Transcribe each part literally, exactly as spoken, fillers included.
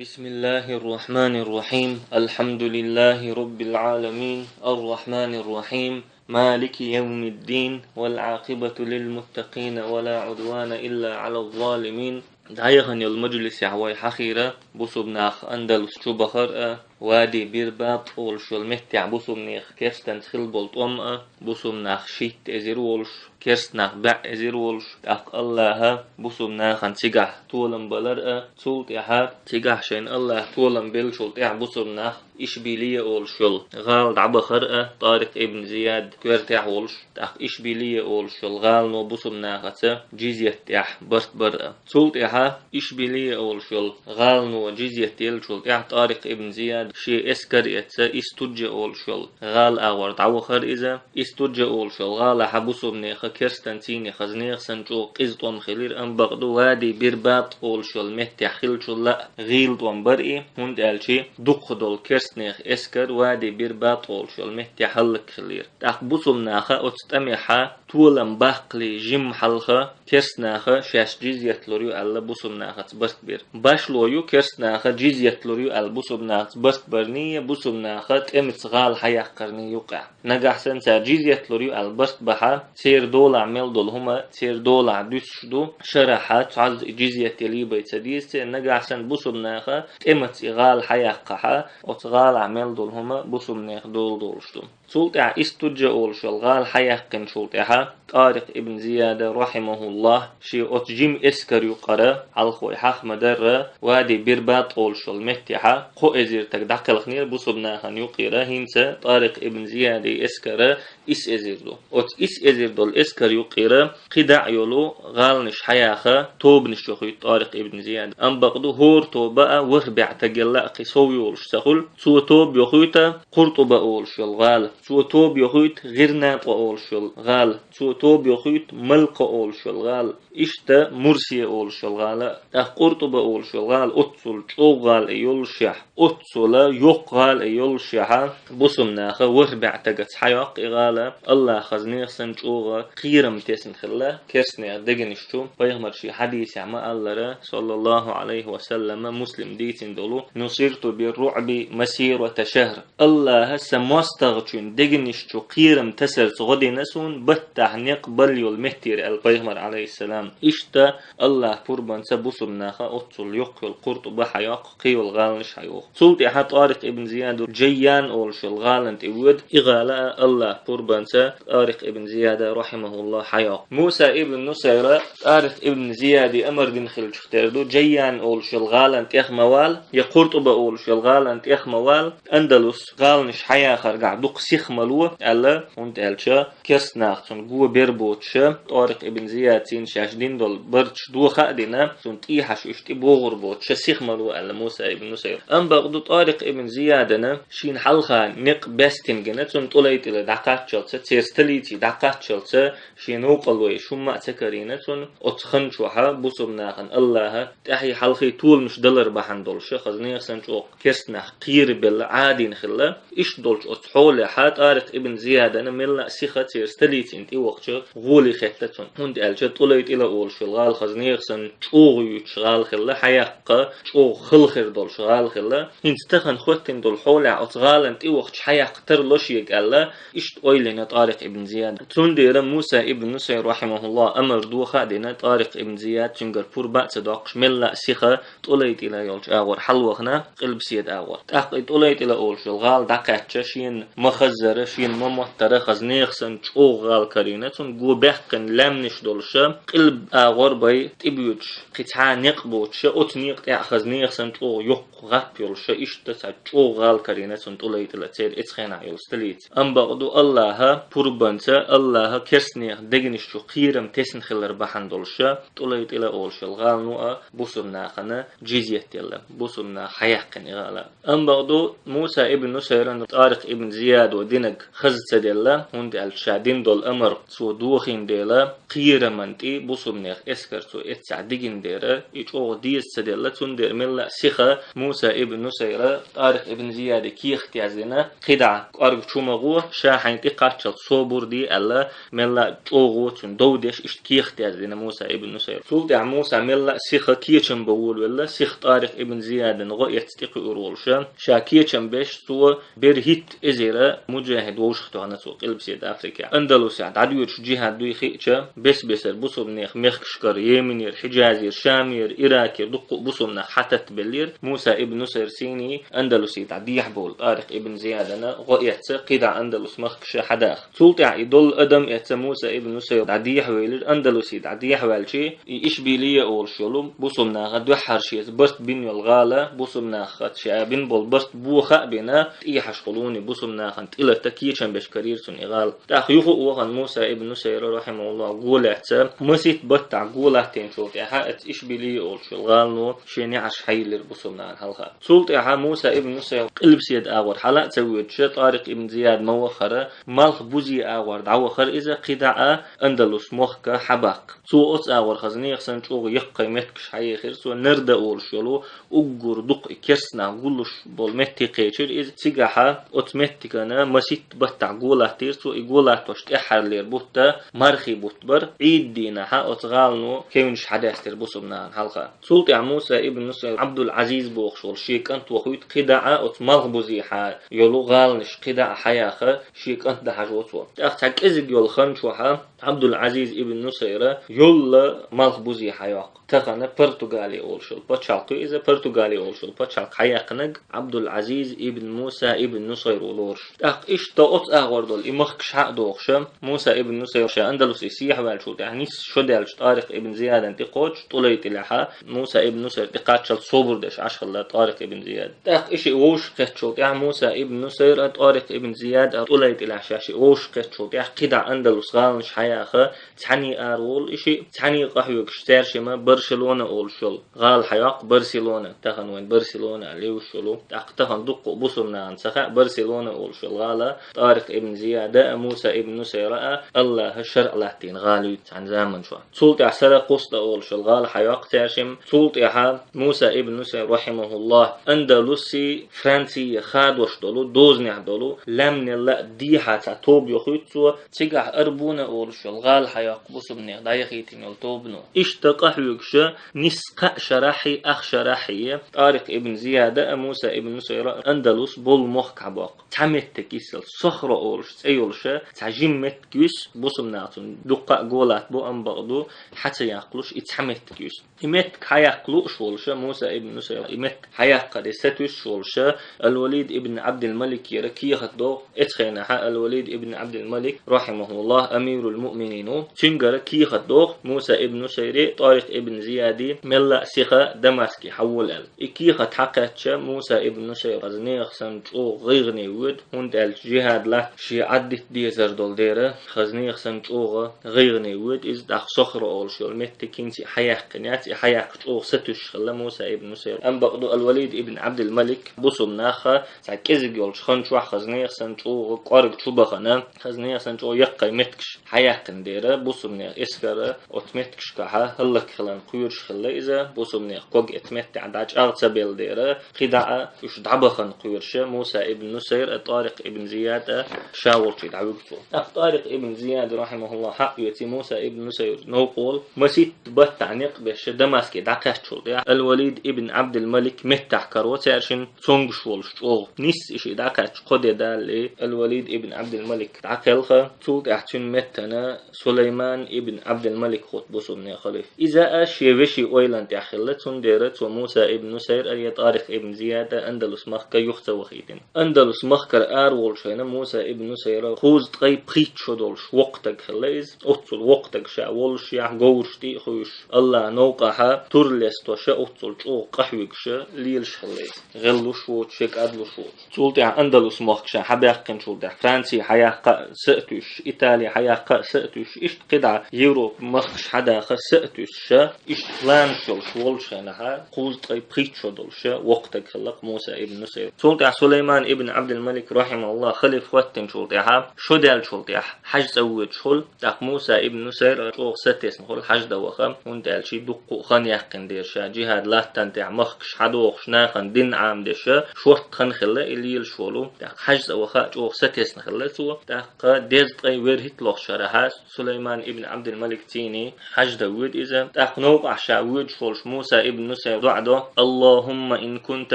بسم الله الرحمن الرحيم. الحمد لله رب العالمين. الرحمن الرحيم. مالك يوم الدين. والعاقبة للمتقين ولا عدوان إلا على الظالمين. ДӀаяханал мажлисехь вай хьахийра бусулба нах Андалус чу бахар а, Вади Бирбат олуш йолу меттехь бусулба нехан керстанца хилла болу тӀом а, бусулба нах шийтта эзар волуш, керста нах бӀе эзар волуш, тӀаккха Аллаха бусулба нахана цигахь толам балар а, цул тӀаьхьа цигахь шайна Аллаха толам беллачул тӀаьхьа бусулба нах Ишбилия олуш йолу гӀала дӀабахар а, Тарикъ ибн Зияд коьртехь волуш, тӀаккха Ишбилия олуш йолу гӀалано бусулба нахаца джизйат тӀехь барт бар а. Цул тӀаьхьа Ишбилия олуш йолу гӀалано джизйат еллачул тӀаьхьа Тарикъ ибн Зияд шен эскар а эцна Истуджа олуш йолу гӀала агӀор дӀавахар иза. Истуджа олуш йолу гӀалахь бусулба нехан керстанцийне хаза нехан санна чӀогӀа къиза тӀом хилира, амма бакъду Вади Бирбат олуш йолу меттехь хиллачул а гӀийла тӀом бар и, хӀунда аьлча дукхах долу керста нехан эскар Вади Бирбат олуш йолу меттехь хӀаллакьхилира. ТӀаккха бусулба наха оцу тӀамехь толам баккхале жимма хьалха керста наха шаьш джизйат лур ю аьлла бусулба нахаца барт бира. Башло ю керста наха джизйат лур ю аьлла бусулба нахаца барт барний, бусулба наха тӀемаца гӀала хьаяккхарний юкъахь. Нагахь санна цара джизйат лур ю аьлла барт бахьа, церан долахь мел долу хӀума церан долахь дуьсуш ду, шарахь цхьазза и джизйат ялийбай ца деза церан, нагахь санна бусулба наха тӀемаца и гӀала хьаяккхахь, оцу гӀалахь мел долу хӀума бусулба нехан дола долуш ду. Цул тӀаьхьа Истуджа олуш йолу гӀала хьаяьккхинчул тӀаьхьа Тарикъ ибн Зияда, рахьимахуллахь, шен оцу жима эскар юкъара, хьалхой хьаха ма-дарра, Вади Бирбат олуш йолу меттехь кхо эзар стаг дӀакхелхинера бусулба нахана юкъера, хӀинца Тарикъ ибн Зияди эскара исс эзар ду. Оцу исс эзар долу эскар юкъера кхидӀа а йолу гӀаланаш хьаяха, тобанаш йохуьйту Тарикъ ибн Зияда. Амма бакъду хӀора тоба а ворхӀ бӀе стаг елла а кхин сов йолуш ца хуьлу. Цо тоба йохуьйту Къуртуба олуш йолу гӀала. Цо тоба йохуьйту ГӀирнатӀа олуш йолу гӀала. Цо тоба йохуьйту Малкъа олуш йолу гӀала. Иштта Мурсия олуш йолу гӀала. ТӀаккха Къуртуба олуш йолу гӀала оццул чӀогӀа гӀала а йолушехь, оццул йоккха гӀала а йолушехь, бусулба наха ворхӀ бӀе стагаца хьайоккху и гӀала. Аллаха хаза нехан санна чӀогӀа кхерам тесна хилла керста нехан дегнаш чу. Пайхамара шен хьадисехь ма-аллара, саллаллаху Ӏалайхи ва саллама, Муслима дийцина долу: «نصرت بالرعب مسيرة شهر». Аллаха сан мостагӀчун дегнаш чу кхерам тасарца гӀо дина суна баттахь некъ балла йолу меттера, аьлла пайхамара, Ӏалайхиссалам. Иштта Аллаха пурбанца бусулба наха оццул йоккха йолу Къуртуба хьайоккху, кхин йолу гӀаланаш хьайоху. Цул тӀаьхьа Тарикъ ибн Зияда Джайян олуш йолу гӀалана тӀе воьду, и гӀала а Аллаха пурбанца Тарикъ ибн Зияда, рахьимахуллахь, хьайоккху. Муса ибн Нусайра Тарикъ ибн Зияде амар дина хиллачух тера ду: Джайян олуш йолу гӀалана тӀех ма вала, я Къуртуба олуш йолу гӀалана тӀех ма вала, Андалус гӀаланаш хьаяхаргахь дукха сиха ма ло, аьлла, хӀунда аьлча керста нах цунна го бер боцуша, Тарикъ ибн Зияд цуьнан шаьш дина долу барташ доха а дина, цунна тӀехьаш уьш тӀе богӀур боцуша сиха ма ло, аьлла Муса ибн Нусайра. Амма бакъду Тарикъ ибн Зиядана шена хьалха некъ баьстина гина, цунна ТӀулайтӀила дӀакхаччалца, церан столици дӀакхаччалца, шен новкъарлой шуна ма а ца карийна цунна, оцу хан чохь бусулба нахана Аллаха тӀаьхьий хьалхий толамаш далар бахьана долуша, хаза нехан санна чӀогӀа керста нах кхерабелла, Ӏадийна хилла. Иштта долчу оцу хьолехь Тарикъ ибн Зиядана мелла а сиха церан столицина тӀевахча гӀоле хетта цунна. ХӀунда аьлча ТӀулайтӀила олуш йолу гӀала хаза нехан санна чӀогӀа юьйцуш гӀала хилла, хьаяккха чӀогӀа хала хир долуш гӀала хилла. ХӀинца тахана хӀоьттина долу хьолехь оцу гӀалана тӀевахча хьаяккха тарло шега аьлла, иштта ойла йина Тарикъ ибн Зияд. Цундела Муса ибн Нусайр, рахьимахуллахь, амар доха а дина, Тарикъ ибн Зияд цуьнгара пурба а ца доккхуш, мелла а сиха ТӀулайтӀила йолчу агӀор хьалавахана, Къилба Седа агӀор. ТӀаккха и ТӀулайтӀила олуш йолу гӀала дӀакхаьчча, шена ма хаззара, шена ма моттара, хаза нехан санна чӀогӀа гӀала карийна, цунна го баьккхина лаьмнаш долуша, Къилба агӀор бай тӀебоьдуш, кхин цхьа некъ боцуша, оцу некъа тӀехь хаза нехан санна чӀогӀа йоккха гӀап йолуша, иштта цхьа чӀогӀа гӀала карийна цунна ТӀулайтӀила, церан эцу хенахь йолу столица. Амма бакъду Аллаха пурбанца, Аллаха керста нехан дегнаш чу кхерам тесна хилар бахьана долуша, ТӀулайтӀила олуш йолу гӀалано а бусулба нахана джизйат елла, бусулба наха хьаяьккхина и гӀала. Амма бакъду Муса ибн Нусайран Тарикъ ибн Зиядо динарг хаза ца делла, хӀунда аьлча ша дина долу амар цо дохийна дела, кхераман тӀе бусулба нехан эскар цо эццахь дигина дера, и чӀогӀа деза ца делла, цундела мелла а сиха Муса ибн Нусайра Тарикъ ибн Зияде кехат яздина, кхидӀа кӀорга чу ма гӀо, ша хьайна тӀе кхаччалц собар де аьлла, мелла а чӀогӀа цунна дов деш, иштта кехат яздина Муса ибн Нусайра. Цул тӀаьхьа Муса мелла а сиха кечам бан волавелла, сиха ТӀарикъ ибн Зиядан гӀо эцна тӀекхуьур волуш, ша кечам беш, цо берхӀитта эзар муджахӀид вовшахтоьхна цо Къилбаседа Африкехь. Андалусехь дӀадоьдуш джихӀад дуй хиъча, бес-бесара бусалба нехан мехкашкара, Йеменера, Хьиджазера, Шамера, Иракера дуккха а бусалба нах хьататтабеллера, Муса ибн Нусайр сийна Андалусе дӀадехьабовла ТӀарикъ ибн Зиядана гӀо эцна, кхидӀа Андалус мехкаша хьадаха. Цул тӀаьхьа и долу адам эцна Муса ибн Нусайр дӀадехьавелира, Андалусе дӀадехьаваьлча, и Ишбилия олуш йолу бусалба наха дуьххьара шеца барт бина йолу гӀала, бусалба наха ша бина болу барт боха а бина, тӀехьашкахула бусалба нахана тӀелата кечам беш карийра цунна и гӀала. ТӀаккха юха а вахана Муса ибн Нусайр, рахьимахуллахӀ, го лаьцна, масийтта баттахь го латтийначул тӀаьхьа оцу Ишбилия олучу гӀалано шен неӀарш хьайиллира бусалба нахана хьалха. Цул тӀаьхьа Муса ибн Нусайр Къилбаседа агӀор хьала а ца воьдуш, ТӀарикъ ибн Зияд ма ваххара, малхбузе агӀор дӀавахара иза, кхидӀа а Андалус мохк хьабаккха. Цо оцу агӀор хаза нехан санна чӀогӀа яккхий меттигаш хьаехира, цо Нарда олуш йолу уггар дукха и керста нах гуллуш болу меттиг кхечира иза. Цигахьа оцу меттигана масийтта баттахь го латтийра цо, и го латтош тӀаьххьарлера бутт мархий бутт бара. Ӏийд дийнахьа оцу гӀалано кевнаш хьадаьстира бусалба нахана хьалха. Цул тӀаьхьа Муса ибн Нусайр Ӏабдул-Ӏазиз бохуш волу шен кӀант вохуьйту кхидӀа а оцу малхбузехьа йолу гӀаланаш кхидӀа а хьаяха, шен кӀант дан хьажо цо. ТӀаккха цхьа кӀезиг йолу хан чохьа Ӏабдул-Ӏазиз ибн Нусайра йолла малхбузе хьайоккху. Тахана Португали олуш йолу пачхьалкх ю иза, Португали олуш йолу пачхьалкх хьаяьккхинарг Ӏабдул-Ӏазиз ибн Муса ибн Нусайр ву лоруш. ТӀаккха иштта оцу агӀор долу и махкаш хьа а дохуша, Муса ибн Нусайр ша Андалусе сехьаваьллачул тӀаьхьа нисса шо даьлча ТӀарикъ ибн Зиядан тӀе кхочуш, ТӀулайтӀилехьа Муса ибн Нусайр тӀекхаччалц собар деш Ӏаш хилла ТӀарикъ ибн Зияд. ТӀаккха и шиъ вовшахкхеттачул тӀаьхьа Муса ибн Нусайр а, ТӀарикъ ибн Зияд а ТӀулайтӀилехь ша шиъ вовшахкхеттачул тӀаьхьа кхидӀа Андалус гӀаланаш хьаяха, цхьаьний ара волу и шиъ, цхьаьний къахьоьгуш цаьршимма Барселона олуш йолу гӀала хьайоккху, Барселона, тахана вайн Барселона аьлла левзаш йолу, тӀаккха тахана дуккха а бусалба нахана ца хаьа, Барселона олуш йолу гӀала ТӀарикъ ибн Зияда а, Муса ибн Нусайра а АллахӀа шарӀ латтийна гӀала ю цхьана заманчохь. Цул тӀаьхьа Саракуста олуш йолу гӀала хьайоккху цаьршимма, цул тӀаьхьа Муса ибн Нусайр, рахьимахуллахӀ, Андалусе, Франци хадош долу, дозанехь долу, лаьмнел а дехьа цхьа тоба йохуьйту цо, цигахь Арбуна олуш йолу гӀала хьайоккху бусалба нехан дӀаяхийтина йолу тобано. Иштта къахьоьгуша, нисса кхаа шарахьий, ах шарахьий, ТӀарикъ ибн Зияда а, Муса ибн Нусайра а Андалус болу мохк хьабоккху. Цхьа меттиг йисал, Сохро олуш цӀе йолуша, цхьа жима меттиг юьсу, бусалба наха цунна дуккха а го латтабо, амма бакъду, хьа ца яккхалуш, и цхьа меттиг юьсу. И меттиг хьаяккха лууш волуша, Муса ибн Нусайр и меттиг хьаяккхаре сатуьйсуш волуша, Ал-Валид ибн Ӏабдил-Маликера кехат доху, эцу хенахьа Ал-Валид ибн Ӏабдил-Малик, рахьимахуллахӀ, амирул-муъминин ву, цуьнгара кехат доху, Муса ибн Нусайри, ТӀарикъ ибн Зияди мелла а сиха Дамаске хьавола аьлла. И кехат хьакхаьчча, Муса ибн Нусайр хаза нехан санна чӀогӀа гӀайгӀане воьду, хӀунда аьлча жихӀад латта шен Ӏаддита дезар долу дера, хаза нехан санна чӀогӀа гӀайгӀане воьду иза, тӀаккха Сохро олуш йолу меттиг хӀинца и хьаяьккхина яц, и хьаяккха чӀогӀа сатуьйсуш хилла Муса ибн Нусайр. Амма бакъду Ал-Валид ибн Ӏабдил-Малик бусалба наха цхьа кӀезиг йолчу хан чохь хаза нехан санна чӀогӀа кӀорга чу бахана, хаза нехан санна чӀогӀа яккхий меттигаш хьаяьккхина дера, бусалба нехан эскара оцу меттигашкахьа хӀаллакьхиларна кхоьруш хилла иза, бусалба нехан ког эцу меттехь дӀа чӀагӀ ца белла дера, кхидӀа а уьш дӀабахана кхоьруша, Муса ибн Нусайр а, ТӀарикъ ибн Зияд а ша волчу дӀавуьгу цо. ТӀаккха ТӀарикъ ибн Зияд, рахьимахуллахӀ, хьаоьций Муса ибн Нусайр новкъа волу, масийтта баттахь некъ беш Дамаске дӀакхаьччул тӀаьхьа Ал-Валид ибн Ӏабдил-Малик меттахь каро цаьршинна цомгуш волуш чӀогӀа. Нисса и шиъ дӀакхаьчча кхо де далале, Ал-Валид ибн Ӏабдил-Малик дӀакхелха, цул тӀаьхьа цуьнан меттана Сулайман ибн Ӏабдил-Малик хутта бусалба нехан халифа. Иза а шен вешин ойланна тӀехь хилла, цундела цо Муса ибн Нусайр а, я ТӀарикъ ибн Зияд а Андалус махка юха ца вахийтина. Андалус махкара ара волчу хенахь Муса ибн Нусайр кхузткъе пхийтта шо долуш воккха стаг хилла иза. Оццул воккха стаг ша волушехь, говраш тӀе а хуьйшуш, АллахӀан новкъахьа тур лестоша, оццул чӀогӀа къахьоьгуша лелаш хилла иза. ГӀеллуш воцуш, шен кӀадлуш воцуш. Цул тӀаьхьа Андалус мохк ша хьабаьккхинчул тӀаьхьа Франци хьаяккха а са а туьйсуш, Итали хьаяккха а са а туьйсуш, иштта кхидӀа Европа махкаш хьадаха са а туьйсуш, иштта планаш йолуш волчу хенахьа, кхузткъе пхийтта шо долуш воккха стаг хилла-кх Муса ибн Нусайр. Цул тӀаьхьа Сулайман ибн Абдул-Малик, рахьимахуллах, халиф хӀоттинчул тӀаьхьа, шо даьллачул тӀаьхьа хьаьж цӀа воьдуш хуьлу, тӀаккха Муса ибн Нусайр чӀогӀа сатесна хуьлу хьаьж дан ваха, хӀунда аьлча дуккха а хан яьккхина дера ша, джихӀад латтана тӀехь махкаш хьадохуш, нахана дин Ӏамадеш, шортта хан хилла и лелаш волу, тӀаккха хьаьж цӀа ваха а чӀогӀа сатесна хилла цо, тӀаккха дезткъе ворхӀитталгӀачу шарахьа Сулайман ибн Абдул-Малик цӀийний хьаьж дан воьду иза. ТӀаккха новкъахь ша воьдуш волуш Муса ибн Нусайр доӀа до: «اللهم إن كنت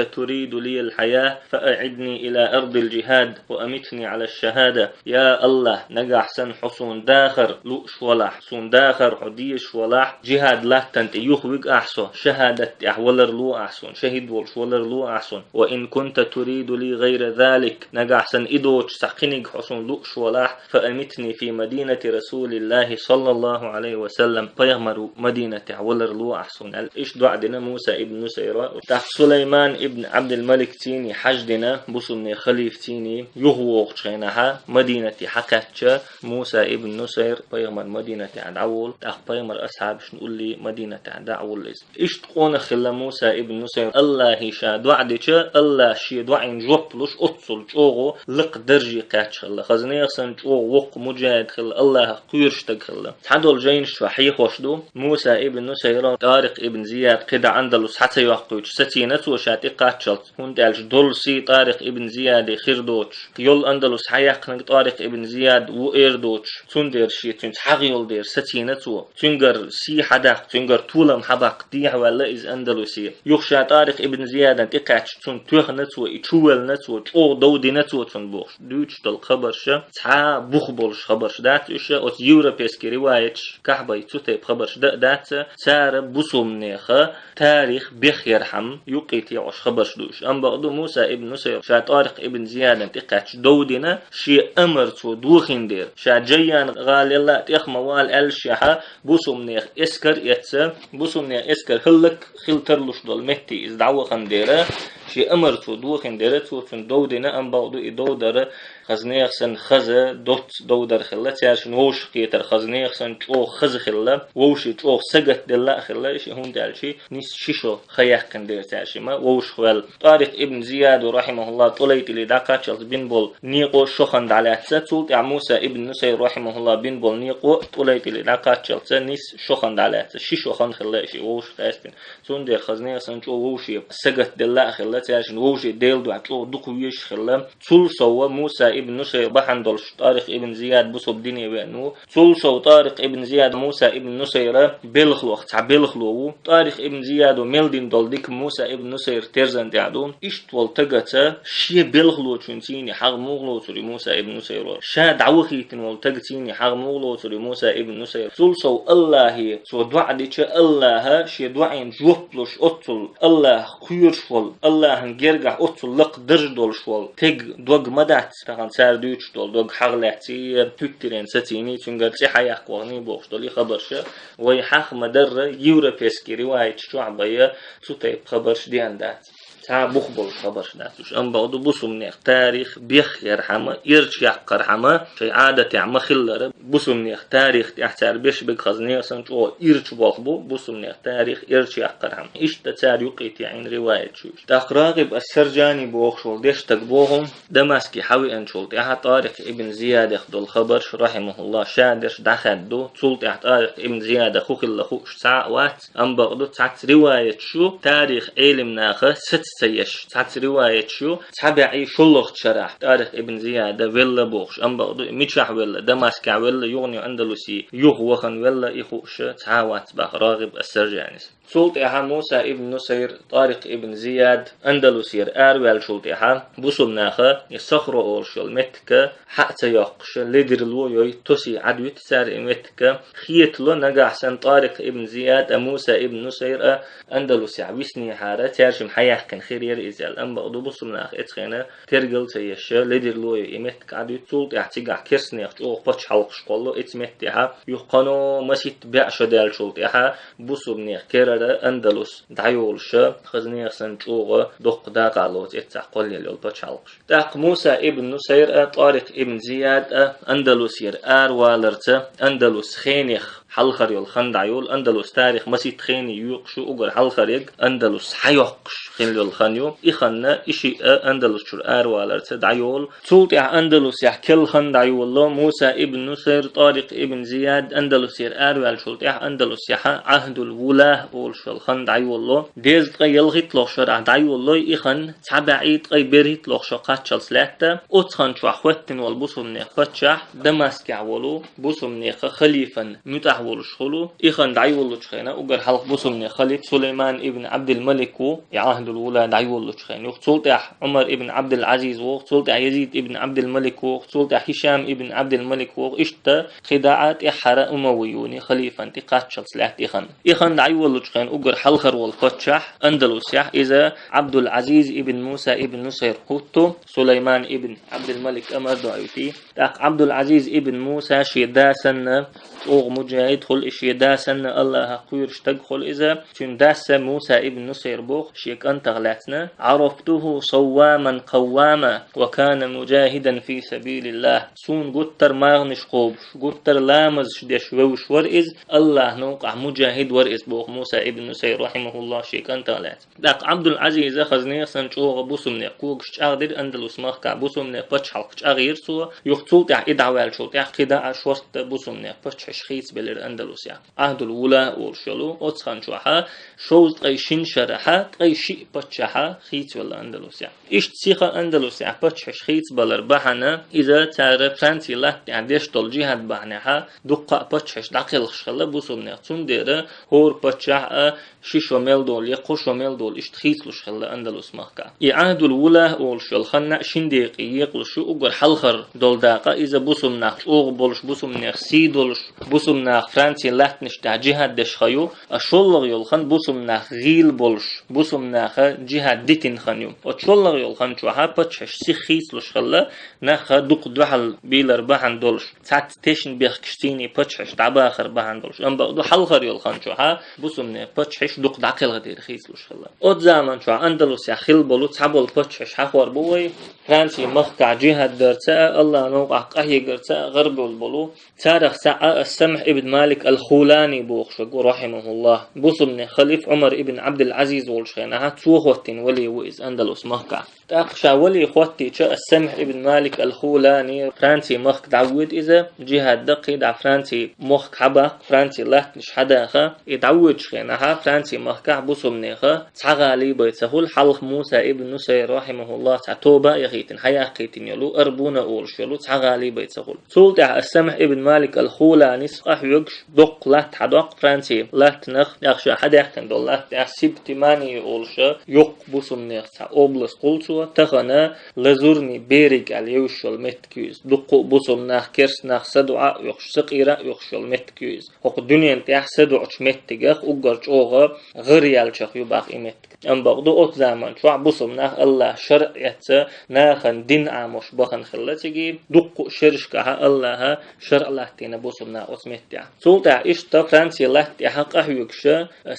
تريد لي الحياة فأعدني إلى أرض الجهاد وأمتني على الشهادة». Я АллахӀ, нагахь санна хьо суна дахар лууш валахь, суна дахар хьо дезаш валахь, джихӀад латтана тӀе юхавига ахь со, шахӀадат тӀехь валар ло ахь суна, шахӀид волуш валар ло ахь суна. «وإن كنت تريد لي غير ذلك», нагахь санна и доцуш цхьа кхиниг хьо суна лууш валахь, «فأمتني في مدينة رسول الله صلى الله عليه وسلم», пайхамар ву Мадинатехь валар ло ахь суна аьлла, иштта доӀа дина Муса ибн Нусайра. ТӀаккха Сулайман ибн Абдул-Малик цӀийний хьаьж дина, бусулбанийн халиф цӀийний юхавогӀучу хенахьа, Мадинате хьакхаьчча, Муса ибн Нусайр пайхамар Мадинатехь дӀаволу, тӀаккха пайхамар асхьабашна уллий Мадинатехь дӀа а воллу иза. Иштта къонах хилла Муса ибн Нусайр, АллахӀе ша доӀа дича, АллахӀа шен доӀина жоп луш, оццул чӀогӀа лакха дарже кхаьчна хилла. Хаза нехан санна чӀогӀа воккха муджахӀид хилла, АллахӀах кхоьруш стаг хилла. Цхьадолу жайнаш чохь хьехош ду, Муса ибн Нусайра ТӀарикъ ибн Зияд кхидӀа Андалус схьа ца йоккхуьйтуш сацийна цо ша тӀекхаччалц, хӀунда аьлча долу сий ТӀарикъ ибн Зияде хир доцуш, йолу Андалус схьаяьккхинарг ТӀарикъ ибн Зияд ву эр доцуш, цундела шен цуьнца хьагӀ йолу дела сацийна цо. Цуьнгара сий хьадаккха, цуьнгара толам хьабаккха дехьаваьлла иза Андалусе. Юха ша ТӀарикъ ибн Зиядана тӀекхаьчча, цунна тоьхна цо, и чувеллина цо, чӀогӀа дов дина цо цунна бохуш. Дуьйцуш долу хабарша цхьа а бух болуш хабарш дац уьш, оцу европейски риваяташ кахь бай цу тайпа хабарш дан а дац, цара бусулбанеха тарих бехъярхьама юккъе тӀеӀуш хабарш ду уьш. Амма бакъду Муса ибн Нусайр ша ТӀарикъ ибн Зиядана тӀекхаьчча дов дина, шен амар цо дохийна дера. Ша Джайян гӀалелла а тӀех ма вала аьллашехьа, бусулбанех эскар эцна, бусулбанех эскар хӀаллак хила тарлуш долу метте иза дӀавахана дера, шен амар цо дохийна дера, цо цунна дов дина, амма бакъду и дов дара, хаза нехан санна хаза, доцца дов дар хилла, цаьршинна вовшахкхетар хаза нехан санна чӀогӀа хаза хилла, вовшийн чӀогӀа сагатделла а хилла, и ши хӀунда аьлча, нийса ши шо хан яьккхина дера цаьршимма вовшахваьлла. ТӀарикъ ибн Зияду, рахьимахуллах, ТӀулайтӀиле дӀакхаччалц бина болу некъо шо хан дӀалаьцна, цул тӀаьхьа Муса ибн Нусайр, рахьимахуллах, бина болу некъо ТӀулайтӀиле дӀакхаччалц нийса шо хан дӀалаьцна, ши шо хан хилла и ши вовшахкъаьстина. Цундела хаза нехан санна чӀогӀа вовшийн сагатделла а хилла, цаьршинна вовшийн Делан дуьхьа чӀогӀа дукха везаш хилла. Цул сов Муса ибн Нусайр бахьана долуш ТӀарикъ ибн Зияд бусулба дине веана ву. Цул сов ТӀарикъ ибн Зияд Муса ибн Нусайра белхалох цхьа белхало ву. ТӀарикъ ибн Зиядо мел дина долу дика Муса ибн Нусайр терзан тӀехь ду. Иштта волу стагаца шен белхалочуьнца цӀийне хьагӀ муха лоцур ю Муса ибн Нусайро. Ша дӀавахийтина волу стага цӀийне хьагӀ муха лоцур ю Муса ибн Нусайр. Цул сов АллахӀе цо доӀа дича, АллахӀа шен доӀина жоп луш оццул АллахӀах кхоьруш волу, АллахӀан гергахь оццул лакха дарж долуш волу стеган дог ма дац, тахана цара дуьйцуш долу дог хьагӀ лаьцний, хӀуьттаренна сацийний, цуьнгара цӀе хьаяккха ваханий бохуш долу и хабарша, вай хьаха ма-дарра, европейски риваяташ чохь бай цу тайпа хабарш деана дац. Цхьа а бух болуш хабарш дац уьш. Амма бакъду бусулбанех тарих бехъярхьама, ирча яккхархьама, шайн Ӏадатехь ма-хиллара, бусулбанех тарих тӀехь цара беш бега хаза нехан санна чӀогӀа ирча болх бу, бусулбанех тарих ирча яккхархьама. Иштта цара юккъе тӀеӀина риваят ю уьш. ТӀаккха Рагиб ас-Сарджани бохуш волу дешна стаг боху, Дамаске хьавеанчул тӀаьхьа ТӀарикъ ибн Зиядех долу хабарш, рахьимахуллах, ша дерш дӀахаьдда ду, цул тӀаьхьа ТӀарикъ ибн Зияда хӀун хилла хууш цхьа а вац, амма бакъду цхьацца риваяташ ю, тарих Ӏелимнаха саца ца еш, цхьацца риваяташ ю, цхьа бӀе шолгӀачу шарахь ТӀарикъ ибн Зияда велла бохуш, амма бакъду и мичахь велла, Дамаскехь велла, юханиг Андалусе юха вахана велла, и хууш цхьа а вац боху Рагиб ас-Сарджанис. Цул тӀаьхьа Муса ибн Нусайр, ТӀарикъ ибн Зияд Андалусера араваьллачул тӀаьхьа бусулбанаха и Сахро олуш йолу меттиг хьа а ца йоккхуш, ледарло йой, тосий Ӏадвуьту цара и меттиг, хетало нагахь санна ТӀарикъ ибн Зияд а, Муса ибн Нусайр а Андалусехь виснехьара, цаьршимма хьаяьккхина хир яра иза аьлла. Амма бакъду бусулбанаха эцхена тергал ца еш, ледарло йой и меттиг Ӏадвуьту, цул тӀаьхьа цигахь керстанех чӀогӀа пачхьалкхаш кхолло, эцу меттехьа юха кхано маситта бӀе шо даьллачул тӀаьхьа бусулбанех кер Андалус дӀайолуша, хаза нехан санна чӀогӀа доккха дакъа лоцу эццахь кхоллаелла йолу пачхьалкхаш. ТӀаккха Муса ибн Нусайр а, ТӀарикъ ибн Зияд а Андалусера араваларца Андалус хенех хьалхара йолу хан дӀайолу, Андалус тарих масийтта хене юкъуш ю, уггар хьалхара ерг Андалус схьайоккхуш хилла йолу хан ю. И ханна и шиъ а Андалус чуьра араваларца дӀайолу. Цул тӀаьхьа Андалусехь керла хан дӀайолало, Муса ибн Нусайр, ТӀарикъ ибн Зияд Андалусера араваьллачул тӀаьхьа Андалусехь Ӏахдул Вулах олуш йолу хан дӀайолало. Дезткъе ялхитталгӀа шарахь дӀайолалой и хан, цхьа бӀе ткъе берхӀитталгӀа шо кхаччалц лаьтта. Оцу хан чохь хӀоьттина волу бусулбанех паччахь Дамаскехь волу бусулбанеха халифан муьтӀахь волуш хуьлу. И хан дӀайолалучу хенахь уггар хьалха бусулбанех халиф Сулайман ибн Ӏабдил-Малик ву, и Ӏахдул Вула дӀайолалучу хенахь. Юха цул тӀаьхьа Ӏумар ибн Ӏабдул-Ӏазиз воху, цул тӀаьхьа Язид ибн Ӏабдил-Малик воху, цул тӀаьхьа Хишам ибн Ӏабдил-Малик воху. Иштта кхидӀа а тӀаьххьара умавиюни халифан тӀе кхаччалц лаьтта и хан. И хан дӀайолалучу хенахь уггар хьалхара волу паччахь Андалусехь, иза Ӏабдул-Ӏазиз ибн Муса ибн Нусайр хӀутту, Сулайман ибн Ӏабдил-Малик амар доуьйтий. ТӀаккха Ӏабдул-Ӏазиз ибн Муса шен да санна чӀогӀа муджахид хуьлу, и шен да санна Аллахах кхоьруш стаг хуьлу иза. Цуьнан дас Муса ибн Нусайр боху шен кӀантах лаьцна: «Ӏарафтуху савваман къаввама ва кана муджахидан фи сабилиллах». Суна гуттар а магӀнаш кхобуш, гуттар а ламазаш деш вевзаш вара иза, Аллахьан новкъахь муджахид вара иза, боху Муса ибн Нусайр, рахьимахуллах, шен кӀантах лаьцна. ТӀаккха Ӏабдул-Ӏазиза хаза нехан санна чӀогӀа бусулбанех когаш чӀагӀдира Андалус-махка, бусулбанех пачхьалкх чӀагӀйира цо. Юха цул тӀаьхьа и дӀаваьллачул тӀаьхьа кхидӀа а шортта бусулбанех паччахьаш хийцабелира Андалусехь. Ӏахдул-Вула олуш йолу оцу хан чохь шовзткъе шина шарахь ткъе шиъ паччахь хийцавелла Андалусехь. Иштта сиха Андалусехь паччахьаш хийцабалар бахьана, иза цара Францин латта тӀехь деш долу джихӀад бахьанехь дуккха а паччахьаш дӀакхелхаш хилла бусулбанех. Цундела хӀора паччахь а ши шо мел долу я кхо шо мел долу иштта хийцалуш хилла Андалус-махка. И Ӏахдул-Вула олуш йолу хан а шина декъе екъалуш ю, уггар хьалхара долу дакъа иза бусулбанах чӀогӀа болуш, бусулбанех сий долуш, бусулбанах Францин латтанаш тӀехь джихӀад деш хан ю, а шоллагӀа йолу хан бусулбанах гӀийла болуш, бусулбанаха джихӀад дитина хан ю. Оцу шоллагӀа йолу хан чохь паччахьаш сиха хийцалуш хилла, нах дукха дуьхьал бийлар бахьана долуш, цхьацца тешнабехкаш цӀийнан паччахьаш дӀабахар бахьана долуш. Амма бакъду хьалхара йолу хан чохь бусулбанех паччахьаш дукха дӀакхелхадийра хийцалуш хилла. Оцу заман чохь Андалусехь хилла болу цхьаболу паччахьаш хьахор бу вай, Францин махкахь джихӀад дарца а, Аллахьан новкъахь къахьегарца а гӀарабевлла болу. Царах цхьаъ Ас-Самхь ибн Малик ал-Хулани бохуш верг ву, рахьимахуллах. Бусулбанех халиф Ӏумар ибн Ӏабдул-Ӏазиз волчу хенахь цо хӀоттийна вали ву иза Андалус-махкахь. ТӀаккха ша вали хӀоттийча, Ас-Самхь ибн Малик ал-Хулани Францин махка дӀавоьду иза, джихӀад даккхий дӀа Францин мохк хьабаккха, Францин латтанаш хьадаха. И дӀавоьдучу хенахь Францин махкахь бусулбанеха цхьа гӀали бен ца хуьлу, хьалха Муса ибн Нусайр, рахьимахуллах, цхьа тоба а яхийтина, хьаяккхийтина йолу Арбуна олуш йолу цхьа гӀали бен ца хуьлу. Цул тӀаьхьа Ас-Самхь ибн Малик ал-Хуланис къахьоьгуш доккха латта хьадоккху Францин латтанах, тӀаккха ша хьадаьккхина долу латта тӀехь Сибтимани олуш йоккха бусулбанех цхьа область хуьлу цо, тахана Лазурни берег аьлла йовзуш йолу меттиг ю иза. Дуккха а бусулбанах, керстанах садоӀа а оьхуш, сакъийра а оьхуш йолу меттиг ю иза. ХӀокху дуьнен тӀехь садоӀучу меттигех уггар чӀогӀа гӀар яьллачех ю боху и меттиг. Амма бакъду оцу заман чохь бусулбанах Аллахьа шарӀ эцна, нахана дин Ӏамош бахана хилла цига, дуккха а шерашкахь Аллахьа шарӀ латтийна бусулбанах оцу меттехь. Цул тӀаьхьа иштта Францин латта тӀехь къахьоьгуш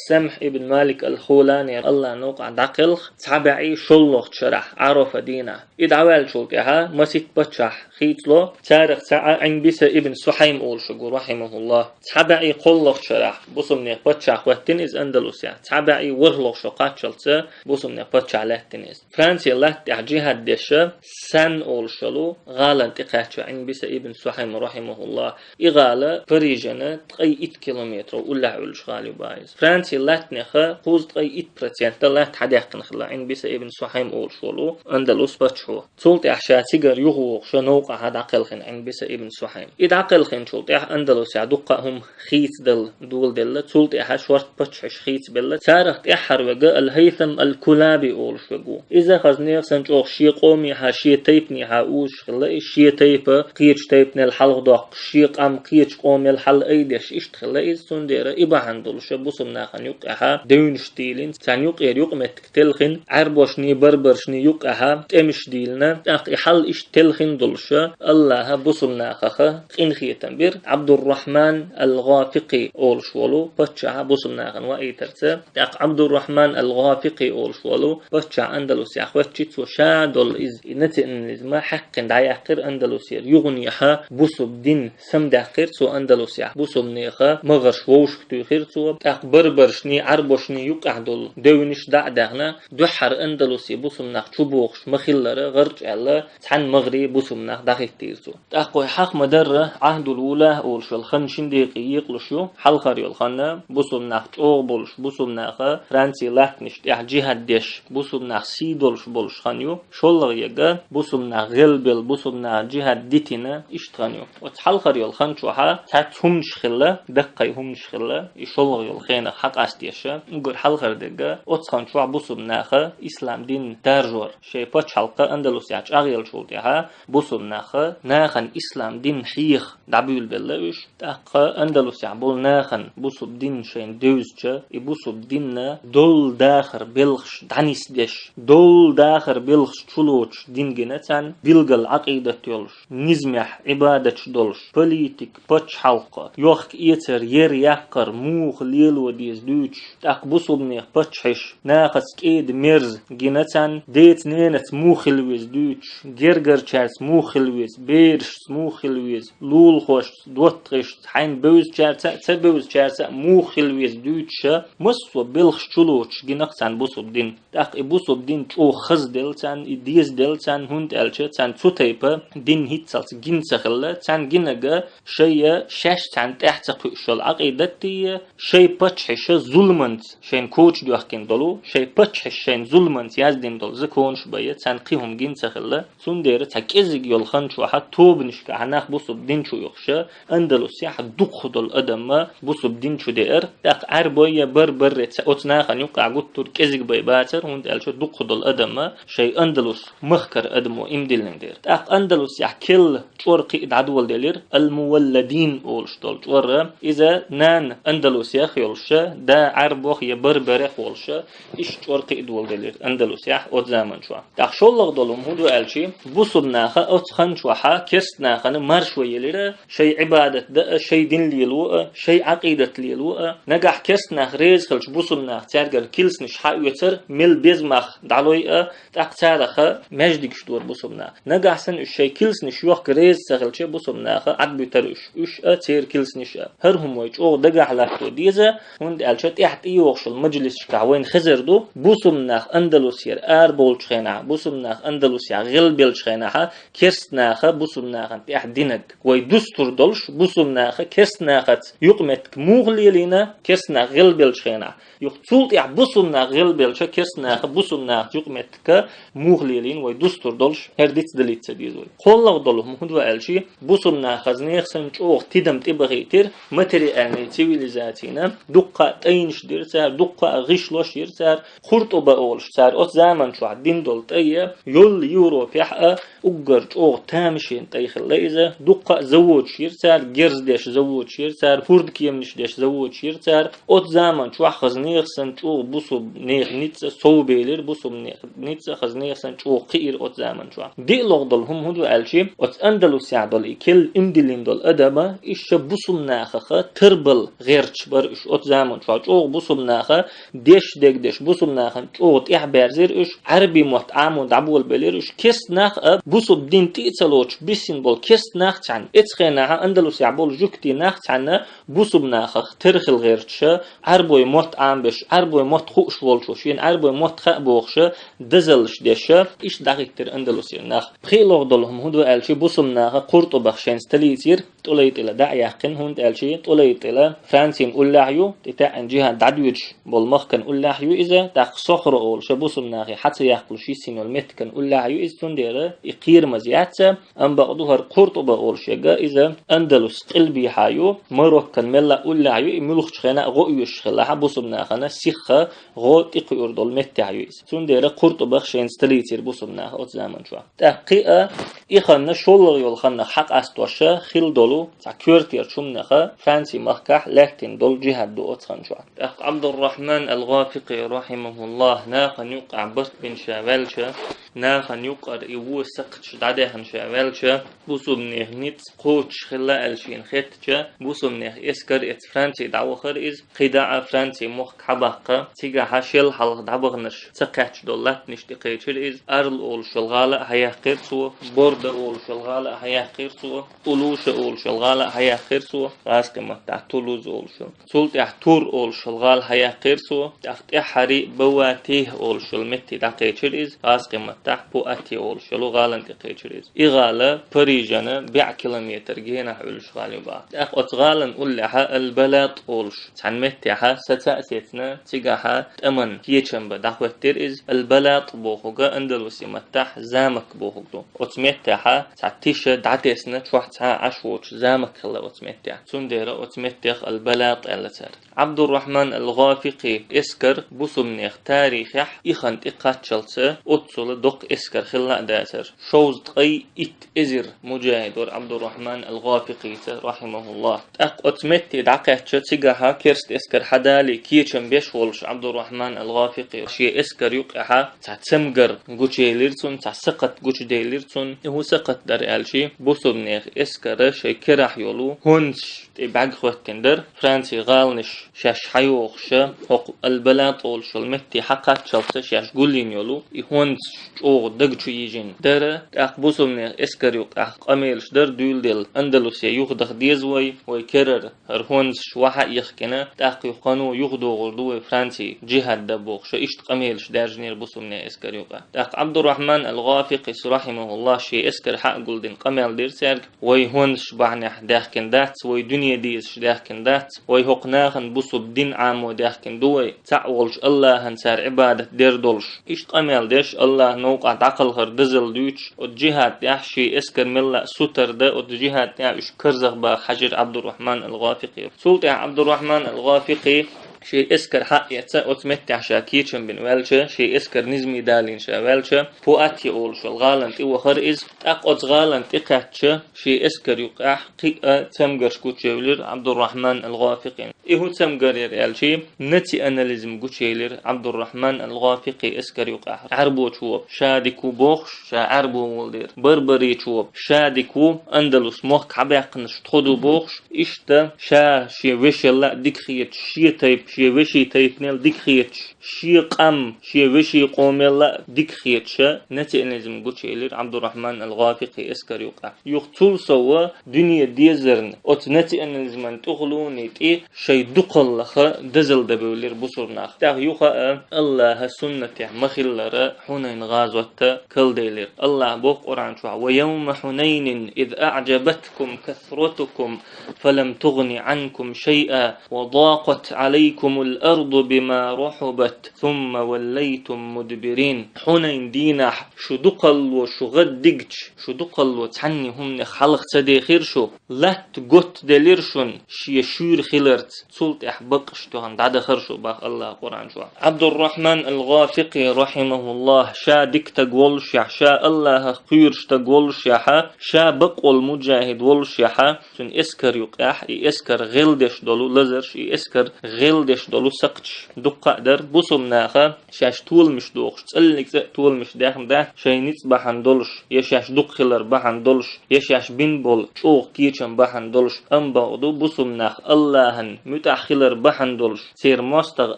Самхь ибн Малик ал-Хулани, Аллахьан новкъахь, дӀакхелха цхьа бӀе шоллагӀчу шарахь, Ӏарафа дийнахь. И дӀаваьллачул тӀаьхьа масийтта паччахь хийцало, царах цхьаъ Ӏинбиса ибн Сухьайм олуш верг ву, рахьимахуллах. Цхьа бӀе кхоалгӀачу шарахь бусулбанех паччахь хӀоттийна иза Андалусехь, цхьа бӀе ворхӀалгӀа шо кхаччалца бусулбанех паччахь лаьттина иза. Францин латта тӀехь джихӀад деш Сен олуш йолу гӀалана тӀекхаьчна Ӏинбиса ибн Сухьайм, рахьимахуллах. И гӀала Парижана ткъе итт километр уллехь Ӏуьллуш гӀала ю боху иза. Францин латтанех кхузткъе итт процент латта хьадаьккхина хилла Ӏинбиса ибн Сухьайм олуш волу Андалус паччахьо. Цул тӀаьхьа ша цигара юхавогӀуш новкъахь дӀакхелхина Ӏинбиса ибн Сухьайм. И дӀакхелхинчул тӀаьхьа Андалусехь дуккха а хӀума хийцадала доладелла, цул тӀаьхьа шортта паччахьаш хийцабелла. Царах тӀаьххьара верг ал-ХӀайтам ал-Кулаби олуш верг ву. Иза хаза нехан санна чӀогӀа шен къомехьа, шен тайпанехьа узуш хилла, иза шен тайпа кхечу тайпанел хьалхадоккхуш, шен къам кхечу къомел хьала деш иштта хилла иза, цундела и бахьана долуша бусулба нахана юккъехьа девнаш дийлина, царна юкъера юкъаметтиг телхина, Ӏаьрбошний, барбаршний юккъехьа тӀемаш дийлина, тӀаккха и хьал иштта телхина долуша, Аллаха бусулба нахаха къинхетам бира Ӏабдуррахьман ал-ГӀафикъи олуш волу паччахьа бусулба нахана ваийтарца. ТӀаккха Ӏабдуррахьман ал-ГӀафикъи олуш волу паччахь Андалусехь хӀоьттича, цо ша долу иза и национализма хьаькхина дӀаяьккхира Андалусера юханехьа бусулба дин самадаьккхира цо Андалусехь, бусулба неха магӀарш вовшахтуьйхира цо, тӀаккха барбаршний, Ӏаьрбошний юккъехь долу девнаш дӀа а даьхна, дуьххьара Андалусе бусулба нах чубохуш ма-хиллара, гӀарчӀ аьлла, цхьана магӀаре бусулба нах дӀахӀиттийра цо. ТӀаккха вай хьаха ма-дарра, Ӏаьхьдул-Ула олуш йолу хан шина декъе екъалуш ю, хьалхара йолу хан бусулба нах чӀогӀа болуш, бусулба наха Францин латтанаш тӀехь жихӀад деш, бусулба нах сий долуш болуш хан ю, шоллагӀа ега бусулба нах гӀелбелла, бусулба наха жихӀад дитина иштта хан ю. Оцу хьалхара йолу хан чохьа цхьацца хӀуманаш хилла, даккхий хӀуманаш хилла, и шоллагӀа йолу хенах хьакъастеша, уггар хьалхара дерг, оцу хан чохь бусулба наха ислам дин даржор, шайн пачхьалкха Андалусехь чӀагӀъеллачул тӀаьхьа, бусулба наха нахана ислам дин хьеха дӀабуьйлабелла уьш. ТӀаккха Андалусехь болу нахана бусулба дин шайна девзича, и бусулба динна долу дахар белхаш дӀанисдеш, долу дахар белхаш чулоцуш дин гина царна, билггал Ӏакъидат йолуш, низамехь Ӏибадаташ долуш, политик, пачхьалкха, йохка-эцар, ер-яккхар муха лело деза дуьйцуш, тӀаккха бусулба нехан паччахьаш нахаца кӀеда-мерза гина царна, деца-ненаца муха хила веза дуьйцуш, гергарчаьрца муха хила веза, берашца муха хила веза, лулахошца, доттагӀашца, хьайна бевзачаьрца а, ца бевзачаьрца а муха хила веза дуьйцуша, массо а белхаш чулоцуш гина-кх царна бусулба дин. ТӀаккха и бусулба дин чӀогӀа хазделла царна, и дезаделла царна, хӀунда аьлча царна цу тайпа дин хӀинццалц гина ца хилла, царна гинарг шайна шаьш царна тӀаьхьа ца кхуьуш йолу Ӏакъидат а, шайн паччахьаша зуламанца шайна кочадоьхкина долу, шайн паччахьаша шайна зуламанца яздина долу законаш бен царна кхин хӀума гина ца хилла. Цундела цхьа кӀезиг йолу хан чохьа тобанашкахьа нах бусулба дин чу оьхуша, Андалусехь дукхах долу адам бусулба дин чу деара, тӀаккха Ӏаьрбой я барбаррий ца оцу нахана юккъехь гуттар а кӀезиг бен бацара, хӀунда аьлча дукхах долу адам шайн Андалус махкара адамо иман диллина дера. ТӀаккха Андалусехь керла чӀор кхин а дӀадоладелира, ал-Мувалладин олуш долу чӀор, иза нана Андалусех йолуша, да Ӏаьрбох я барбарех волуша, иштта чӀор кхин а доладелира Андалусехь оцу заман чохь. ТӀаккха шоллагӀа долу хӀума хӀун ду аьлча, бусулба наха оцу хан чохьа керста нахана маршо елира, шайн Ӏибадат дан а, шайн дин лело а, шайн Ӏакъидат лело а. Нагахь керста нах реза хилча, бусулба наха цаьргара килсанаш хьаоьцура, мел беза мах дӀалой а, тӀаккха цараха маьждигаш дора бусулба наха. Нагахь санна уьш шайн килсанаш йохка реза ца хилча, бусулба наха Ӏадбуьтура уьш, уьш а, церан килсанаш а. ХӀара хӀума вай чӀогӀа дагахь латто деза, хӀунда аьлча тӀаьхьа тӀейогӀуш йолу мажлисашкахь вайна хезар ду, бусулба нах Андалусера арабовлучу хенахь, бусулба нах Андалусехь гӀелбеллачу хенахьа, керста наха бусулба нахана тӀехь динарг. Вай дустур долуш, бусулба наха керста нахаца юкъаметтиг муха лелийна, керста нах гӀелбеллачу хенахь. Юха цул тӀаьхьа бусулба нах гӀелбелча, керста наха бусулба нахаца юкъаметтиг муха лелийна, вай дустур долуш, хӀара дицдалийта ца деза вай. КхоаллагӀа долу хӀума хӀун ду аьлча, бусулба наха хаза нехан санна чӀогӀа тидам тӀебахийтира материальный цивилизацина, дуккха а тӀайнаш дира цара, дуккха а гӀишлош йира цара, Къуртуба олуш цара оцу заман чохь дина долу тӀай, йолла Европехь а уггар чӀогӀа тамашийна тӀай хилла иза, дуккха а заводаш йира цара, герз деш заводаш йира цара, хӀордкеманаш деш заводаш йира цара, оцу заман чохь хаза нехан санна чӀогӀа бусулба нехан ницкъ совбелира, бусулба нехан ницкъ хаза нехан санна чӀогӀа кхиира оцу заман чохь. ДиълагӀа долу хӀума хӀун ду аьлча, оцу Андалусехь долу и керла иман диллина долу адам, иштта бусулба нахаха тарбала гӀерташ бара уьш оцу заман чохь. ЧӀогӀа бусулба наха деш дегдеш бусулба нахана чӀогӀа тӀаьхьаберзира уьш, Ӏаьрбийн мотт Ӏамо дӀаболабелира уьш, керста нах а бусулба дин тӀе а ца лоцуш биссина болу керста нах цхьаьна, эцу хенахьа Андалусехь болу жуьгтийн нах цхьаьна бусулба нахах тера хила гӀерташа, Ӏаьрбой мотт Ӏамбеш, Ӏаьрбой мотт хууш волчо, шена Ӏаьрбой мотт хаа бохуша, дазаллаш деша, иштта дӀахӀиттира Андалусера нах. ПхелагӀа долу хӀума хӀун ду аьлча, бусулба наха Къуртубах шайн столицера ТӀулайтӀила дӀа а яьккхина, хӀунда аьлча ТӀулайтӀила Францин уллехь ю, тӀе таьӀӀина жихӀад дӀадоьдуш болу махкан уллехь ю иза, тӀаккха Сохро олуша бусулба нахе хьа ца яккхалуш йиссина йолу меттиган уллехь ю иза, цундела и кхерамаза яц. Амма бакъду хӀара Къуртуба олуш ерг иза Андалус къилбехьа ю, Мароккан мелла а уллехь ю, и муьлххачу хенахь а гӀо оьшуш хилла хьа бусулба нахана сихха гӀо тӀекхуьур долу меттехь ю иза. Цундела Къуртубах шайн столицера бусулба наха оцу заман чохь. ТӀаккха кхин а и ханна шоллагӀа йолу ханнах хьакъастоша хила долу цхьа коьртера Цуннаха Франци махкахь лаьттина долу джихад ду оцу хан чохь. ТӀаккха Ӏабдуррахьман ал-ГӀафикъи, рахьимахуллахь, нахана юккъехь барт бина ша ваьлча, нахана юккъара и вон сакхташ дӀадаьхна ша ваьлча, бусулбанех ницкъ кхочуш хилла аьлла шена хеттача, бусулбанех эскар эца Франци дӀавахара иза, кхидӀа а Франци мохк хьабаккха, цигахьа шел хьалха дӀабаханарш ца кхаьчна долу латтанаш тӀекхечира иза, Арл олуш йолу гӀала а хьаяьккхира цо, Бордо олуш йолу гӀала а хьаяьккхира цо, Улуша олуш йолу гӀала а хьаяьккхира цо, гӀазкхийн маттахь Тулуз олуш йолу. Цул тӀаьхьа Тур олуш йолу гӀала хьаяьккхира цо, тӀаккха тӀаьххьара Баватихь олуш йолу метте дӀакхечира иза, гӀазкхийн маттахь Пуатье олуш йолу гӀалана тӀекхечира иза. И гӀала Парижана бӀе километр генахь Ӏуьллуш гӀала ю бах. ТӀаккха оцу гӀалана уллехьа Аль-Балат олуш цхьана меттехьа саца а сецна, цигахьа тӀаман кечам бан дӀахӀоьттира иза. Аль-Балат бохург Андалуси маттахь замок бохург ду. Оцу меттехьа цхьа тиша дӀатесна, чохь цхьа а Ӏаш воцуш замок хилла оцу меттехь. Цундела оцу меттех Аль-Балат аьлла цара. Ӏабдуррахьман ал-ГӀафикъи эскар бусулбанех тарихехь и хан тӀекхаччалца оццула доккха эскар хилла а дацара. Шовзткъе итт эзар муджахид вара Ӏабдуррахьман ал-ГӀафикъица, рахьимахуллахь. ТӀаккха оцу метте дӀакхаьчча, цигахьа керста эскар хьадалий кечам беш волуш Ӏабдуррахьман ал-ГӀафикъи шен эскар юккъехьа цхьа цамгар гучуелира цунна, цхьа сакхат гучуделира цунна. И хӀун сакхат дара аьлча, бусулбанех эскара шайн керахь йолу хӀонсаш тӀе бӀаьрг хӀоьттина дара, Францин гӀаланаш шаьш хьайохуша, хӀокху Аль-Балат олуш йолу метте хьакхаччалца шаьш гулйина йолу и хӀонсаш чӀогӀа даг чу йижина дара. ТӀаккха бусулбанех эскар юккъехь къамелаш дара дуьйладелла: Андалусе юхадахка деза вай, вай керара хӀара хӀонсаш вахьа а йихкина, тӀаккха юха кхано юхадогӀур ду вай Франци джихад дан бохуша, иштта къамелаш даьржинера бусулбанех эскар юкъа. ТӀаккха Ӏабдуррахьман ал-ГӀафикъис, рахьимахуллахь, шен эскар хьа а гулдина къамел дира цаьрга: вай хӀонсаш бахьанехь даьхкина дац, вай дуьне дезаш даьхкина дац, вай хӀокху нахана бусулба дин Ӏамо даьхкина ду вай, цхьаъ волчу АллахӀана цара Ӏибадат дер долуш. Иштта къамел деш, АллахӀ новкъахь дӀакхалхар дозалла дуьйцуш, оцу джихад тӀехь шен эскар мелла а сутара дан, оцу джихад тӀехь уьш карзахбаха хьаьжира Ӏабдуррахьман ал-ГӀафикъи. Цул тӀаьхьа Ӏабдуррахьман ал-ГӀафикъи шен эскар хьа а эца, оцу меттехь ша кечам бина ваьлча, шен эскар низаме далийна ша ваьлча, Пуатье олуш йолу гӀалана тӀе вахара иза. ТӀаккха оцу гӀалана тӀе кхаьчча, шен эскар юккъехь кхин а цамгарш гучуевлира Ӏабдуррахьман ал-ГӀафикъина. И хӀун цамгар яра аьлча, национализм гучуелира Ӏабдуррахьман ал-ГӀафикъи эскар юкъехь. Ӏаьрбочо ша дика ву бохуш, ша Ӏаьрбо волу дера. Барбаричо ша дика ву, Андалус мохк хьабаьккхинарш тхо ду бохуш, иштта ша шен вешелла а дика хеташ, шен тайп-, шен вешин тайпанел дика хеташ, шен къам, шен вешин къомелла а дика хеташа, национализм гучуелира Ӏабдуррахьман ал-ГӀафикъи эскар юкъа. Юха цул сова дуьне дезарна оцу национализман тӀехулуне тӀе шайн дукхаллаха дозалла дан бевлира бусулба нах. ТӀаккха юха а АллахӀа суннатехь ма-хиллара Хьунайн гӀазот карладелира. АллахӀа боху Къуръан чохь: «ويوم حنين إذ أعجبتكم كثرتكم فلم تغن عنكم شيئا وضاقت عليكم الأرض بما رحبت ثم وليتم مدبرين». Хьунайн дийнахь шу дукхалло шу гӀаддигча, шу дукхалло цхьанне хӀуманех хьалха ца дехира шу, латта готделира шуна шен шуьйра хиларца, цул тӀаьхьа бакъ тоьхна дӀадахара шу, бах АллахӀа Къуръан чохь. Ӏабдуррахьман ал-ГӀафикъи, рахьимахуллахь, ша дика стаг воллушехь, ша АллахӀах кхоьруш стаг воллушехьа, ша бакъволу муджахид воллушехьа, цуьнан эскар юкъехь, и эскар гӀелдеш долу лазарш, и эскар гӀелдеш долу сакхташ дуккха а дара. Бусулба наха шаьш толамаш дохуш, цӀаллиг цӀа а толамаш даьхна дац, шайн ницкъ бахьана долуш, я шаьш дукха хилар бахьана долуш, я шаьш бина болу чӀогӀа кечам бахьана долуш, амма бакъду бусулба нах АллахӀан муьтӀахь хилар бахьана долуш, церан мостагӀа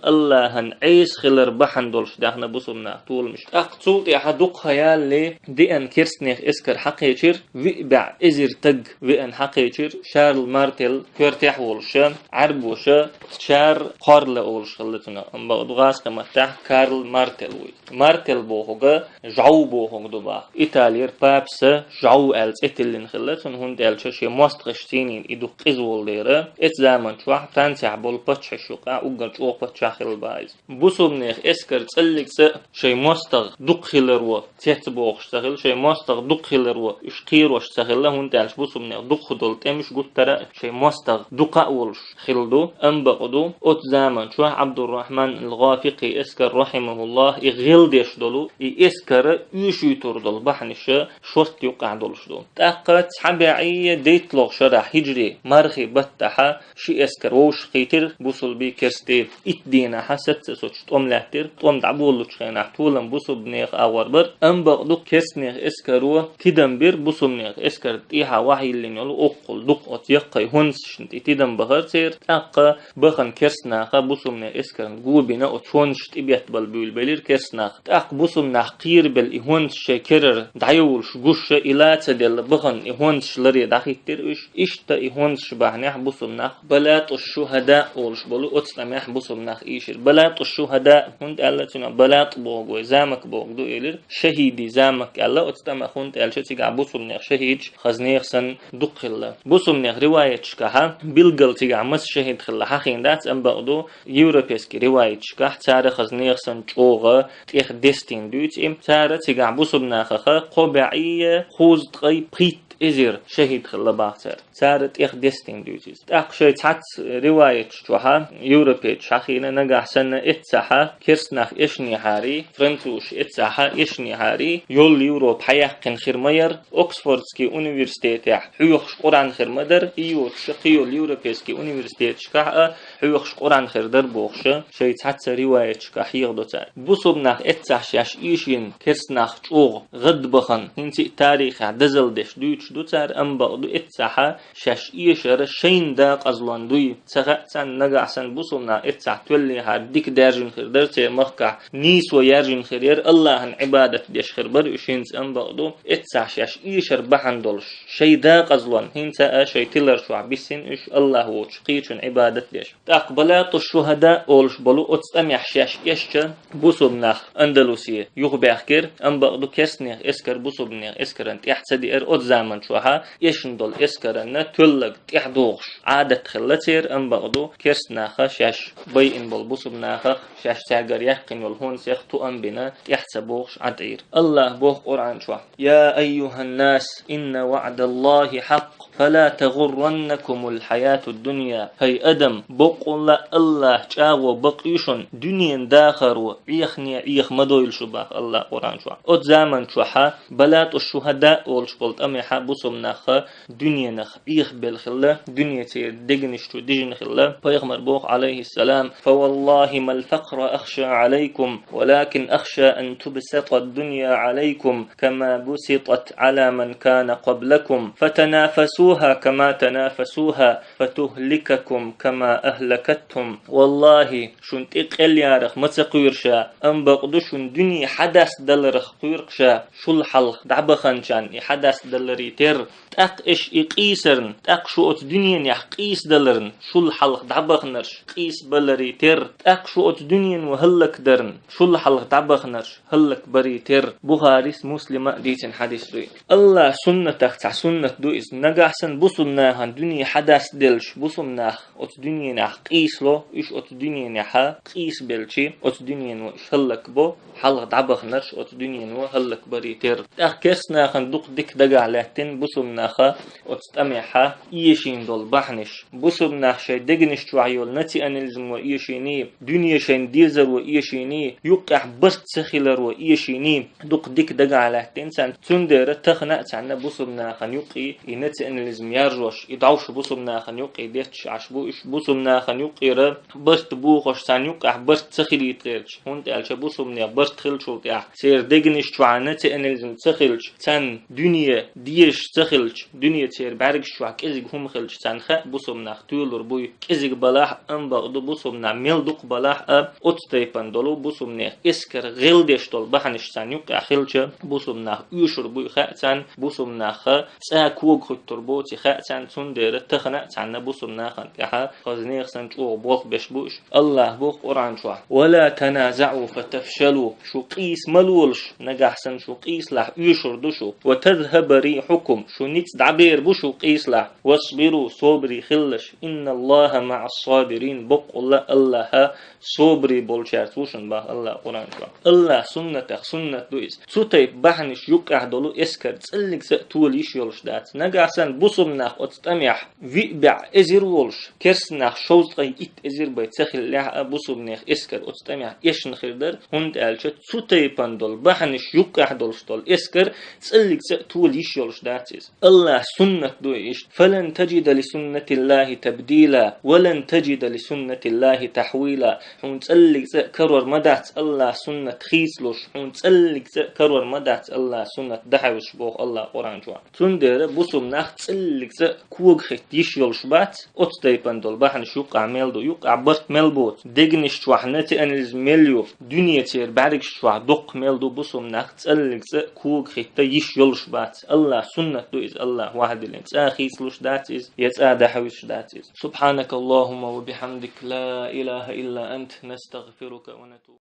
АллахӀан Ӏеса хилар бахьана долуш даьхна бусулба нах толамаш. ТӀаккха цул тӀаьхьа дукха ха ялале, деана керстанех эскар хьакхечира, виъ бӀе эзар стаг веана хьакхечира, Шарл Мартел коьртехь волуша, Ӏаьрбоша, Шарл Карле олуш хилла цунах, амма бакъду гӀазкхийн маттахь Карл Мартел вуй. Мартел бохург жӀов бохург ду бах. Италера папаса жӀов аьлла цӀе тиллина хилла цунна, хӀунда аьлча шен мостагӀашца цӀийнан и дукха къиза волу дера. Эцу заман чохь Францехь болу паччахьаш юкъа уггар чӀогӀа паччахь хилла бах иза. Бусулба нехан эскар цӀаллиг цӀа шайн мостагӀа дукха хиларо цецбохуш ца хилла, шайн мостагӀа дукха хиларо уьш кхерош ца хилла, хӀунда аьлча бусулба нехан дукха долу тӀемаш гуттара а шайн мостагӀа дукха а волуш хилла ду, амма бакъду оцу заман чохь Ӏабдуррахьман ал-ГӀафикъи эскар, рахьимахуллахӀ, и гӀелдеш долу, и эскара оьшуьйтур долу бахьанаш шорта юккъехь долуш ду. ТӀаккха цхьа бӀе дейтталгӀа шарахь, хӀиджри мархи баттахьа, ши эскар вовшахкхийтира, бусулбий, керстий, итт дийнахьа сацца соцуш тӀом лаьттира, тӀом дӀаболучу хенахь толам бусулбанех агӀор бара, амма бакъду керстанех эскаро тидам бира, бусулбанех эскар тӀехьа вахьа йиллина йолу оккхул дукха оцу яккхий хӀонсашна тӀе тидам бахара церан, тӀаккха бахана керстанаха бусулбанех эскарна гобина оцу хӀонсаш тӀебеттабала буьйлабелира керстанах. ТӀаккха бусулбанах кхерабелла и хӀонсаш шайн керара дӀайовлуш гуш, и ла ца делла бахана и хӀонсаш ларе дӀахӀиттира уьш. Иштта и хӀонсаш бахьанехь бусулбанах Балату шухӀада олуш болу оцу тӀамехь бусулбанах ийшира. Балату шухӀада, хӀунда аьлла цунах Балат боху вай, замок боху ду элира. ШахӀидийн замок аьлла оцу тӀамах, хӀунда аьлча цигахь бусулбанех шахӀидаш хаза нехан санна дукха хилла. Бусулбанех риваяташкахьа билггал цигахь маса шахӀид хилла хьахийна дац, амма бакъду европейский риваяташкахь цара хаза нехан санна чӀогӀа тӀех дестийна дуьйцу и. Цара цигахь бусулбанахаха кхо бӀе кхузткъе пхийтта эзар шахӀид хилла боху цара. Цара тӀех дестийна дуьйцу иза. ТӀаккха шайн цхьацца риваяташ чохьа, европейцаш хьахийна, нагахь санна эццахьа керстанах эшнехьарий, французаш эццахьа эшнехьарий, йолу Европа хьаяьккхина хир ма яра, Оксфордский университетехь хьоьхуш Къуръан хир ма дара, и йоцуша кхин йолу европейский университеташкахь а хьоьхуш Къуръан хир дара бохуша, шайн цхьацца риваяташкахь хьехадо цара. Бусулбанах эццахь шаьш ийшина керстанах чӀогӀа гӀадбахана, хӀинца а тарихехь дозалла деш дуьйцуш ду цара, амма бакъду эццахьа шаьш эшар шайна дакъазлон дуй. Ца хаьа царна, нагахь санна бусулбанах эццахь тоьллехьара дика даьржина хир дара церан махкахь, нийсо яьржина хир яра, АллахӀан Ӏибадат деш хир бара уьш хӀинца, амма бакъду эццахь шаьш эшар бахьана долуш шайн дакъазлон, хӀинца а шайн тилар чохь биссина уьш АллахӀ воцуш кхечун Ӏибадат деш. ТӀаккха Балату шухӀада олуш болу оцу тӀамехь шаьш эшча, бусулбанах Андалусе юхабаьхкира, амма бакъду керстанех эскар бусулбанех эскаран тӀехь ца деара, оцу заман чохьа эшна долу эскаранна тоьллаг тӀаьхьа догӀуш Ӏадат хилла церан, амма бакъду керстанаха шаьш байина болу бусулбанахах, шаьш цаьргара яьккхина йолу хӀонсех тоам бина, тӀаьхьа ца богӀуш ӀатӀийра. АллахӀ боху Къуръан чохь: «يا أيها الناس إن وعد الله حق فلا تغرنكم الحياة الدنيا». ХӀай адам, боккъалла АллахӀ чӀагӀо бакъ ю шуна, дуьненан дахаро Ӏехане Ӏеха ма дойла шу боху АллахӀ Къуръан чохь. Оцу заман чохьа Балату шухӀада олуш болу тӀамехьа бусулбанаха дуьненах Ӏехабелла хилла, дуьне церан дегнаш чу дижина хилла. Пайхамар боху, Ӏалайхиссалам: «فوالله ما الفقر أخشى عليكم ولكن أخشى أن تبسط الدنيا عليكم كما بسطت على من كان قبلكم فتنافسوها كما تنافسوها فتهلككم كما أهلكتهم». Валлахи, шун тӀе къел ярах ма ца кхоьру ша, амма бакъду шун дуьне хьадас даларах кхоьру ша, шул хьалха дӀабаханчарна и хьадас даларе терра. ТӀаккха аш и къийсарна, тӀаккха шу оцу дуьненехь къийсадаларна, шул хьалха дӀабахнарш къийсабаларе терра, тӀаккха шу оцу дуьнено хӀаллакдарна, шул хьалха дӀабахнарш хӀаллакбаре терра. Бухарис, Муслима а дийцина хьадис ду и. АллахӀ суннатах цхьа суннат ду иза. Нагахь санна бусулбанахана дуьне хьадас деллаш, бусулбанах оцу дуьненехь къийсало, уьш оцу дуьненехьа къийсабелчи, оцу дуьнено уьш хӀаллакбо, хьалха дӀабахнарш оцу дуьнено хӀаллакбаре терра. ТӀаккха керстанахана дукха дика дагахь лаьттина бусулбанаха оцу тӀамехьа эшийна долу бахьанаш. Бусулбанах шайн дегнаш чохь йолу национализмо эшийний, дуьне шайна дезаро эшийний, юккъехь барт ца хиларо эшийний, дукха дика дагахь лаьттина царна. Цундела тахана а царна бусулбанахана юккъе и национализм яржош, и дӀовш бусулбанахана юккъе детташ Ӏаш бу уьш. Бусулбанахана юккъера барт бохош, царна юккъехь барт ца хилийта гӀерташ. ХӀунда аьлча бусулбанех барт хилчул тӀаьхьа, церан дегнаш чохь национализм ца хилча, царна дуьне дезаш ца хилча, дуьне церан бӀаьргаш чохь кӀезиг хӀума хилча, царна хаьа бусулбанах тоьлур буй. КӀезиг балахь а, амма бакъду бусулбанах мел дукха балахь а, оцу тайпана долу бусулбанех эскар гӀелдеш долу бахьанаш царна юккъехь хилча, бусулбанах оьшур буй хаьа царна, бусулбанаха цӀа кога хӀуьттур боций хаьа царна, цундела тахана а царна бусулбанахана тӀехьа хаза нехан санна чӀогӀа болх беш бу уьш. АллахӀ боху Къуръан чохь: «ولا تنازعوا فتفشلوا». Шу къийса ма лолаш, нагахь санна шу къийсалахь, оьшур ду шу. «وتذهب ريحكم». Шу ницкъ дӀабер бу шу къийсалахь. Васбиру, собаре хилалаш. Инналлаха маӀас-сабирин, боккъалла АллахӀ собаре болчаьрца ву шун, бах АллахӀа Къуръан чу. АллахӀа суннатах суннат ду иза. Цу тайпа бахьанаш юккъехь долу эскар цӀаллиг цӀа а тола йиш йолуш дац. Нагахь санна бусулба нах оцу тӀамехь виъ бӀе эзар волуш, керста нах шовзткъе итт эзар бен ца хиллехь а, бусулба нехан эскар оцу тӀамехь эшна хир дара, хӀунда аьлча цу тайпана долу бахьанаш юккъехь долуш долу эскар цӀаллиг цӀа а тола йиш йолуш дац иза. АллахӀа суннат ду иштта. Фалан таджида ли суннатиллахи табдила, ва лан таджида ли суннатиллахи тахьвила. Хьуна цӀаллиг цӀа а карор ма дац АллахӀа суннат хийцалуш, хьуна цӀаллиг цӀа а карор ма дац АллахӀа суннат дӀахьевсаш, боху АллахӀа Къуръан чохь. Цундела бусулба нах цӀаллиг цӀа а когахӀитта йиш йолуш бац, оцу тайпана долу бахьанаш юккъехь мел ду, юккъехь барт мел боцу, дегнаш чохь национализм мел ю, дуьненан церан бӀаьргаш чохь доккха мел ду, бусулба нах цӀаллиг цӀа а когахӀитта йиш йолуш бац. АллахӀа суннат ду иза, АллахӀ вахьадиллина. ЦӀа а хийцалуш дац иза, я цӀа а дӀахьевсаш дац иза. Субхьанакаллахумма ва бихьамдик, ла илаха илла ант, настагъфирука ва натубу